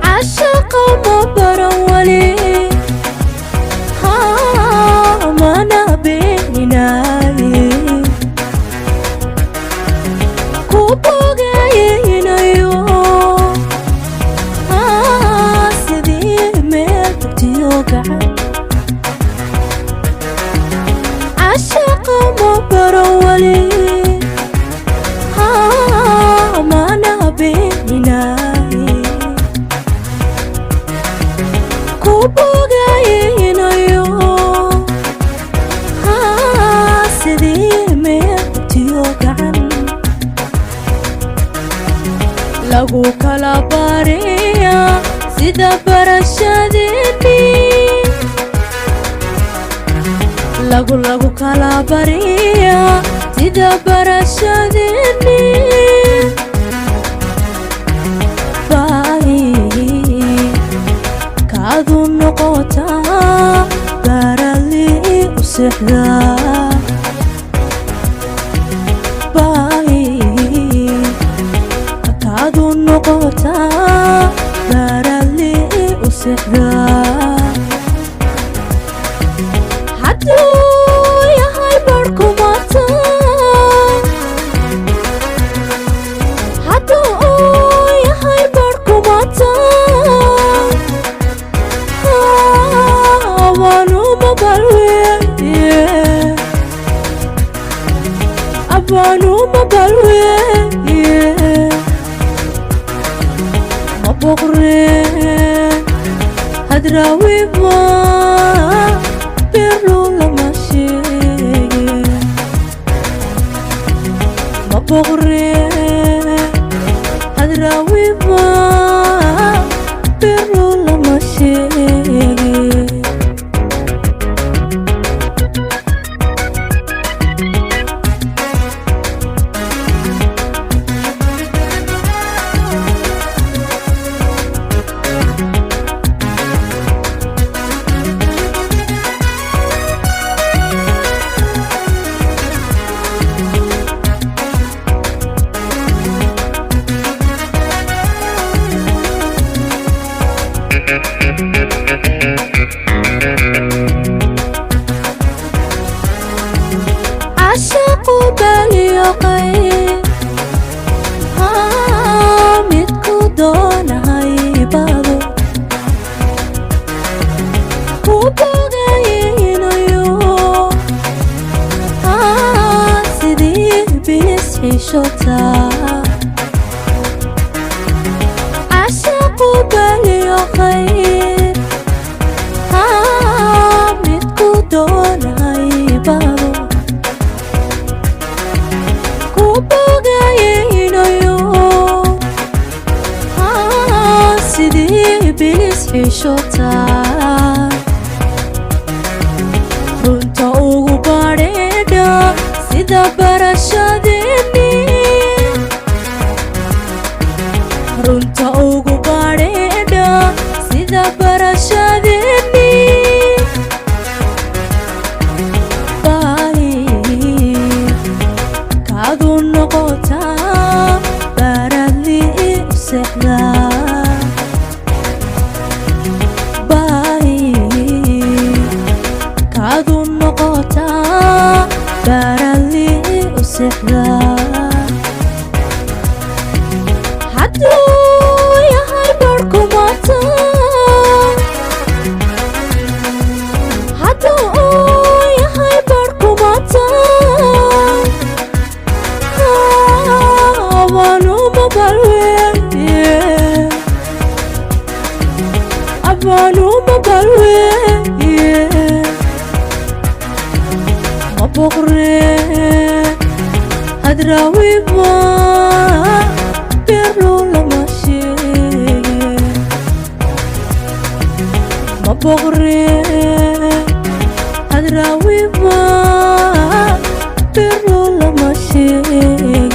Cashaqa ma baran wali, mana beeninaaye, ku bogaynayo sidii meel tugtiyo gacan. Cashaqa ma baran wali, mana beeninaaye, ku bogaynayo sidii meel tugtiyo gacan. Lagu kala bariya sida barashadeeni, lagu kala bariya sida barashadeeni. Baahi kaadu noqotaa, barali u seexdaa. Baahi kaadu noqotaa, barali u seexdaa. Hadduu yahay barhkumata, hadduu yahay barhkumata, abanuma balweye, abanuma balweye. Ma boqreen hadraawiba, berlu lama sheege. Ma boqreen hadraawiba, berlu lama sheege. Caashaqu baliyoqay, midku doonahay bado ku bogaynayo sidii bilis xishota. Caashaqu baliyoqay, midku doonahay bado ku bogaynayo sidii bilis xishota. Runta ugu badheedha sida barashadeeni, runta ugu badheedha sida barashadeeni. Baahi kaadu noqotaa, baradli u seexdaa. Baahi kaadu noqotaa, baradli u seexdaa. Hadduu yahay barhkumata, hadduu yahay barhkumata, abanuma balweye, abanuma balweye. Ma boqreen hadraawiba, berlu lama sheege. Ma Boqre Hadraawiba, Birlo lama sheege.